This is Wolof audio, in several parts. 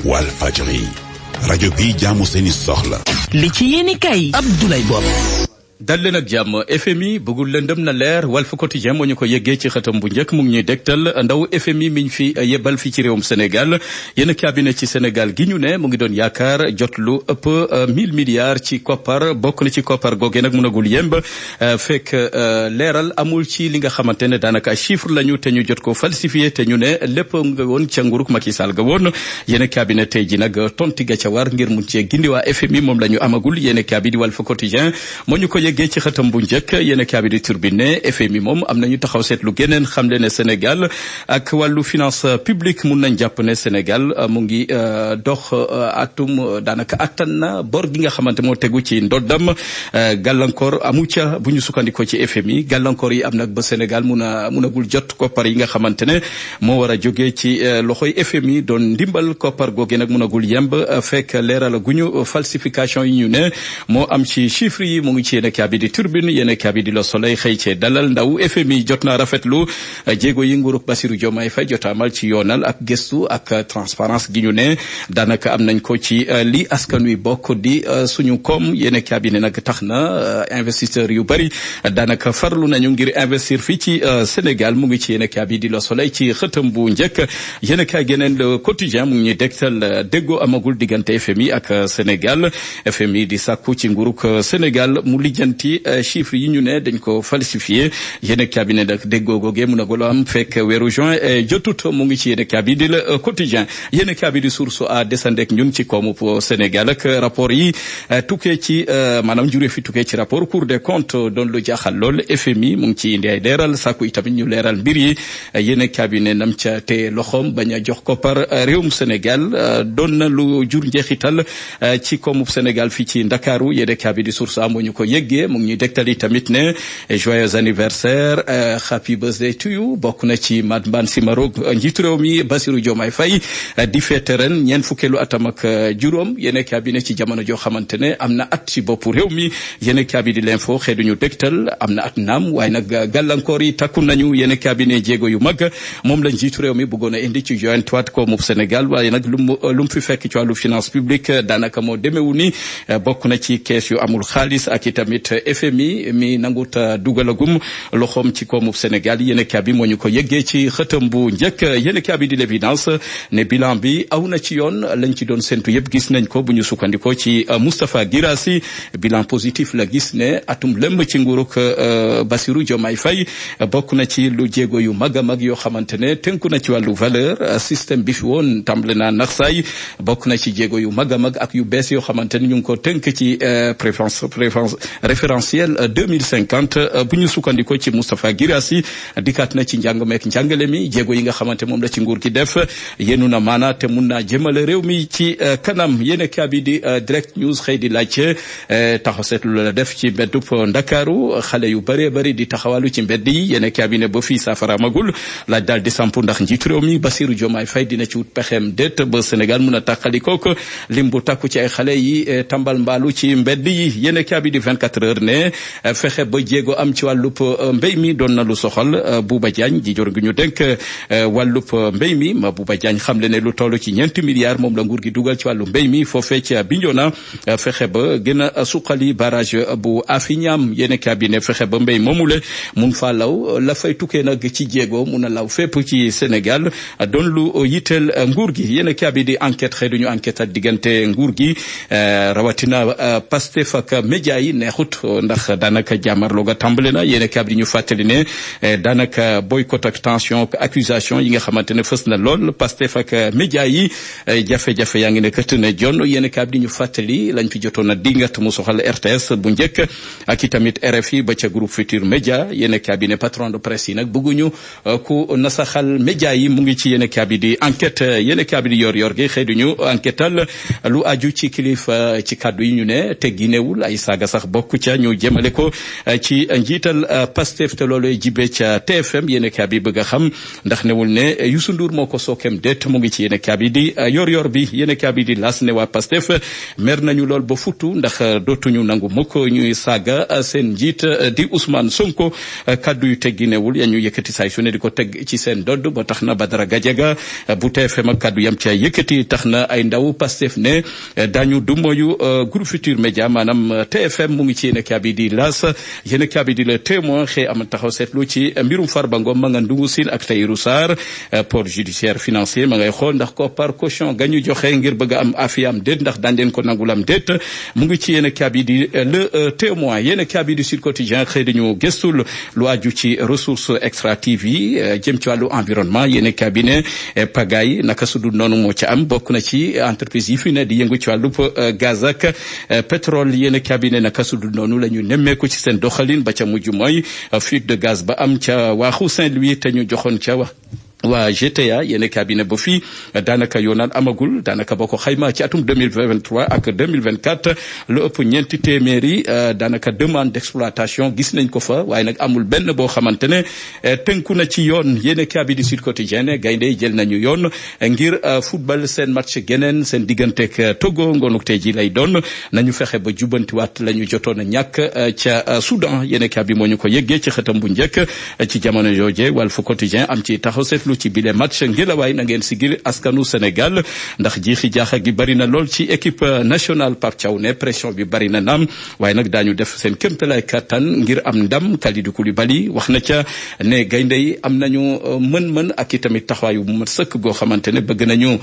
Walfadjri rajo bi jaamu seeni soxla. li ci yéeni kay Abdoulaye Bob. dal leen ak jàmm FMI bëggul lëndëm na leer Walf Quotidien moo ñu ko yeggee ci xëtam bu njëkk mu ngi ñuy dégtal ndaw FMI miñ fi yebal fi ci réewum Sénégal yéen cabinet ci Sénégal gi ñu ne mu ngi doon yaakaar jot lu ëpp 1000 milliards ci koppar bokk na ci koppar googee nag mënagul yemb fekk leeral amul ci li nga xamante ne daanaka chiffre lañu te ñu jot ko falsifié te ñu ne lépp nga woon ca nguurug Macky Sall ga woon yéen cabinet tey ji nag tonti ga ca war ngir mun cee gindi waa FMI moom la ñu amagul yéen cabinet di Walf Quotidien moo ñu ko yeggee ci xëtam bu njëkk yéen kaabi di Tribune FMI moom am nañu taxaw seetlu geneen xam le ne Sénégal ak wàllu finance publique mun nañ jàpp ne Sénégal mu ngi dox atum daanaka attan na bor gi nga xamante moo tegu ci ndoddam gàllankoor amu ca bu ñu sukkandikoo ci FMI gàllankoor yi am nag ba Sénégal munagul jot koppar yi nga xamante ne moo war a jógee ci loxoy FMI doon ndimbal koppar googe nag munagul yemb fekk leeral guñu falsification yi ñu ne moo am ci chiffres yi mu ngi ci yéen kaabi di Turbine yéen kaabi di Le Soleil xëy cee dalal ndaw FMI jot naa rafetlu jéego yi nguurug Bassirou Diomaye Faye jot amal ci yoonal ak gëstu ak transparence gi ñu ne daanaka am nañ ko ci li askan wi bokk di suñu koom yéen kaabi ne nag tax na investisseurs yu bari daanaka farlu nañu ngir investir fii ci Sénégal mu ngi ci yéen kaabi di Le Soleil ci xëtam bu njëkk yéen kaay geneen Le Quotidien mu ngi ñuy dégtal déggoo amagul diggante FMI ak Sénégal FMI di sàkku ci nguurug Sénégal mu lijjanti chiffres yi ñu ne dañ ko falsifié yéen cabinet nag déggoo googee mun a golo am fekk weeru juin jotut mu ngi ci yéen cabinet di Le Quotidien yéen cabinet di Source A desandek ñun ci koomu Sénégal ak rapport yi tukkee ci maanaam juree fi tukkee ci rapport Cour des comptes doon lu jaaxal lool FMI mu ngi ci indi ay leeral sàkku itamit ñu leeral mbir yi yéen cabinet nam ca te loxoom bañ a jox koppar réewum Sénégal doon na lu jur njeexital ci koomu Sénégal fii ci Ndakaaru yéen cabinet di Source A moo ñu ko yeggee mu ngi ñuy dégtali tamit ne joyeux anniversaire happy birthday to you bokk na ci Mademba Simaro njiitu réew mi Bassirou Diomaye Faye di fête ren ñeent fukkeelu atam ak juróom yéen cabinet ci jamono joo xamante ne am na at ci boppu réew mi yéen cabinet di l'info xëy duñu dégtal am na at naam waaye nag gàllankoor yi takku nañu yéen cabinet jéego yu mag moom la njiitu réew mi bëggoon a indi ci joyantuwaat ko mu Sénégal waaye nag lu mu fi fekk ci wàllu finance publique daanaka moo demewu ni bokk na ci kees yu amul xaalis ak itamit FMI mi nanguta dugalagum loxoom ci koomu Sénégal yéen bi moo ñu ko yeggee ci xëtam bu njëkk yéen bi di l'évidence ne bilan bi aw na ci yoon lañ ci doon séntu yëpp gis nañ ko bu ñu sukkandikoo ci Moustapha Guirassy bilan positif la gis ne atum lëmb ci nguurug Bassirou Diomaye Faye bokk na ci lu jéego yu mag a mag yoo xamante ne tënku na ci wàllu valeur système bi fi woon tàmbale naa nax saay bokk na ci jéego yu mag a mag ak yu bees yoo xamante ne ñu ngi ko tënk ci référentiel 2050 bu ñu sukkandikoo ci Moustapha Guirassy dikkaat na ci njàng meek njàngale mi jéego yi nga xamante moom la ci nguur gi def yéenu na maana te mun naa jëmale réew mi ci kanam yéen kaabi di Direct News xëy di laajte taxaw seetlu la def ci mbeddub Ndakaaru xale yu bëree bëri di taxawalu ci mbedd yi yéen kaabi ne ba fii saafara amagul laaj daal di sampu ndax njiitu réew mi Bassirou Diomaye Faye dina ci wut pexeem déet ba Sénégal mun a tàqalikook lim bu takku ci ay xale yi tambal mbaalu ci mbedd yi yéen kaabi di 24 heures ne fexe ba jéego am ci wàllub mbéy mi doon na lu soxal Bouba Diagne ji jor gi ñu dénk wàllub mbéy mi ma Bouba Diagne xam le ne lu toll ci 4 milliards moom la nguur gi dugal ci wàllu mbéy mi foofee ci Bignona fexe ba gën a suqali barrage bu Afiñam yéen cabinet fexe ba mbéy moomule mun faa law la fay tukkee nag ci jéego mun a law fépp ci Sénégal doon lu yitteel nguur gi yéen cabinet di enquête xëy duñu enquête ak diggante nguur gi rawatina Pastef ak média yi neexut ndax daanaka jàmmarloo ga tàmbale na yéen kaab di ñu fàttali ne daanaka boycott ak tension ak accusation yi nga xamante ne fës na lool Pastef ak média yi jafe-jafe yaa ngi ne kët ne jon yéen kaab di ñu fàttali lañ fi jotoon a dingat mu soxal RTS bu njëkk ak itamit RFI ba ca groupe Futur Média yéen kaab ne patron de presse yi nag bëgguñu ku nasaxal média yi mu ngi ci yéen kaab di enquête yéen kaab di yor gi xëy duñu enquêtal lu aju ci kilifa ci kaddu yi ñu ne tegginewul ay saaga sax bokk bokk ca ñu jëmale ko ci njiital Pastef te loolu jibe ca TFM yéen a bi bëgg a xam ndax newul ne Youssou Ndour moo ko sookem déet mu ngi ci yéen a bi di yor bi yéen a bi di las ne waa Pastef mer nañu lool ba futu ndax dootuñu nangu mukk ñuy saaga seen njiit di Ousmane Sonko kaddu yu tegginewul ya ñu yëkkati saay su ne di ko teg ci seen dodd ba tax na Badara Gadiaga bu TFM ak kaddu yam ca yëkkati tax na ay ndaw Pastef ne dañu du moyu groupe Futurs Médias maanaam TFM mu ngi ci yéen a bi di las yéen a bi di Le Témoin xëy am taxaw seetlu ci mbirum Farba Ngom ma nga ndungu siin ak Tahirou Sarr pôle judiciaire financier ma ngay xool ndax ko par caution gañu joxe ngir bëgg a am afiyam déet ndax daan leen ko nangulam déet mu ngi ci yéen a bi di Le Témoin yéen a bi di Sud Quotidien xëy dañu gëstul lu aju ci ressources extractives yi jëm ci wàllu environnement yéen a bi ne pagaille naka sudul noonu moo ci am bokk na ci entreprise yi fi ne di yëngu ci wàllu gaz ak pétrole yéen a bi ne naka sudul noonu la ñu nemmeeku ci seen doxalin ba ca mujj mooy fuite de gaz ba am ca waaxu Saint-Louis te ñu joxoon ca wax waa GTA yéen cabinet ba fii daanaka yoonaan amagul daanaka boo ko xayma ci atum 2023 ak 2024 lu ëpp ñeenti téeméeri daanaka demande d'exploitation gis nañ ko fa waaye nag amul benn boo xamante ne tënku na ci yoon yéen cabinet Sud Quotidien gaynde jël nañu yoon ngir football seen match geneen seen digganteeg Togo ngoonuk tey ji lay doon nañu fexe ba jubbantiwaat la ñu jotoon a ñàkk ca Soudan yéen cabinet moo ñu ko yëggee ci xëtam bu njëkk ci jamono jooje Walf Quotidien am ci taxaw seetlu ci bile match ngelawaay na ngeen sigil askanu Sénégal ndax jiixi jaaxa gi bari na lool ci équipe nationale Pape Thiaw ne pression bi bari na naam waaye nag daañu def seen kéemtalaay kattan ngir am ndam Kalidou Koulibaly wax na ca ne gaynde yi am nañu mën-mën ak i tamit taxawaayu bu mat sëkk goo xamante ne bëgg nañu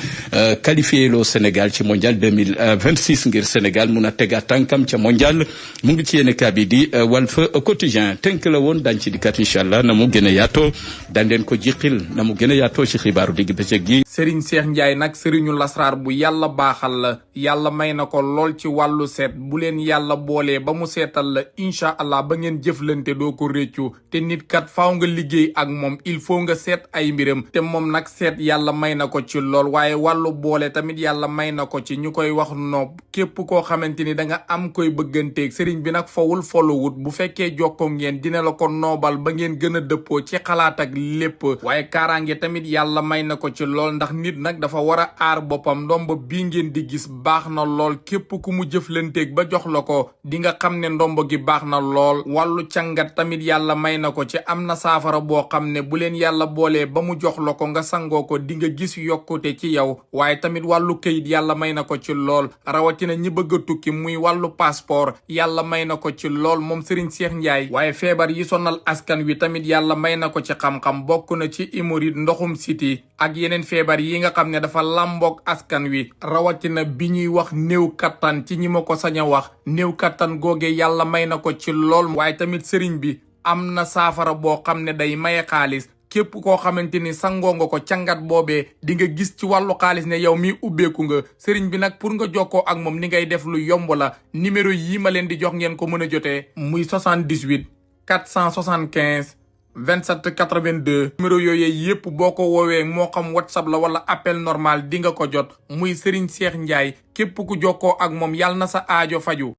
qualifier loo Sénégal ci mondial 2026 ngir Sénégal mun a tega tànkam ca mondial mu ngi ci yéen bi di Walf Quotidien tënk la woon daañu ci dikkat incha allah na mu gën a yaatoo daañu leen ko jiqil na mu gën a yaatoo ci xibaaru digg bëccëg gi. Serigne Cheikh Ndiaye nag sëriñu lasraar bu yàlla baaxal la yàlla may na ko lool ci wàllu seet bu leen yàlla boolee ba mu seetal la incha allah ba ngeen jëflante doo ko réccu te nit kat faaw nga liggéey ak moom il faut nga seet ay mbiram te moom nag seet yàlla may na ko ci lool waaye wàllu boole tamit yàlla may na ko ci ñu koy wax noob képp koo xamante ni da nga am koy bëgganteeg sëriñ bi nag fowul folowut bu fekkee jokkoo ngeen dina la ko noobal ba ngeen gën a dëppoo ci xalaat ak lépp waaye kaaraange tamit yàlla may na ko ci lool ndax nit nag dafa war a aar boppam ndomba bii ngeen di gis baax na lool képp ku mu jëflanteeg ba jox la ko di nga xam ne ndomba gi baax na lool wàllu càngat tamit yàlla may na ko ci am na saafara boo xam ne bu leen yàlla boolee ba mu jox la ko nga sangoo ko di nga gis yokkute ci yow waaye tamit wàllu këyit yàlla may na ko ci lool rawatina ñi bëgg a tukki muy wàllu passeport yàlla may na ko ci lool moom Serigne Cheikh Ndiaye waaye feebar yi sonal askan wi tamit yàlla may na ko ci xam-xam bokk na ci hémorroïde ndoxum siti ak yeneen feebar yi nga xam ne dafa làmboog askan wi rawatina bi ñuy wax néew kattan ci ñi ma ko sañ a wax néew kattan googe yàlla may na ko ci lool waaye tamit sëriñ bi am na saafara boo xam ne day maye xaalis képp koo xamante ni sangoo nga ko cangat boobee di nga gis ci wàllu xaalis ne yow mi ubbeeku nga sëriñ bi nag pour nga jokkoo ak moom ni ngay def lu yomb la numéro yii ma leen di jox ngeen ko mën a jotee muy 78 475 27 82 numéro yooyu yépp boo ko woowee moo xam WhatsApp la wala appel normal di nga ko jot muy Serigne Cheikh Ndiaye képp ku jokkoo ak moom yàlla na sa aajo faju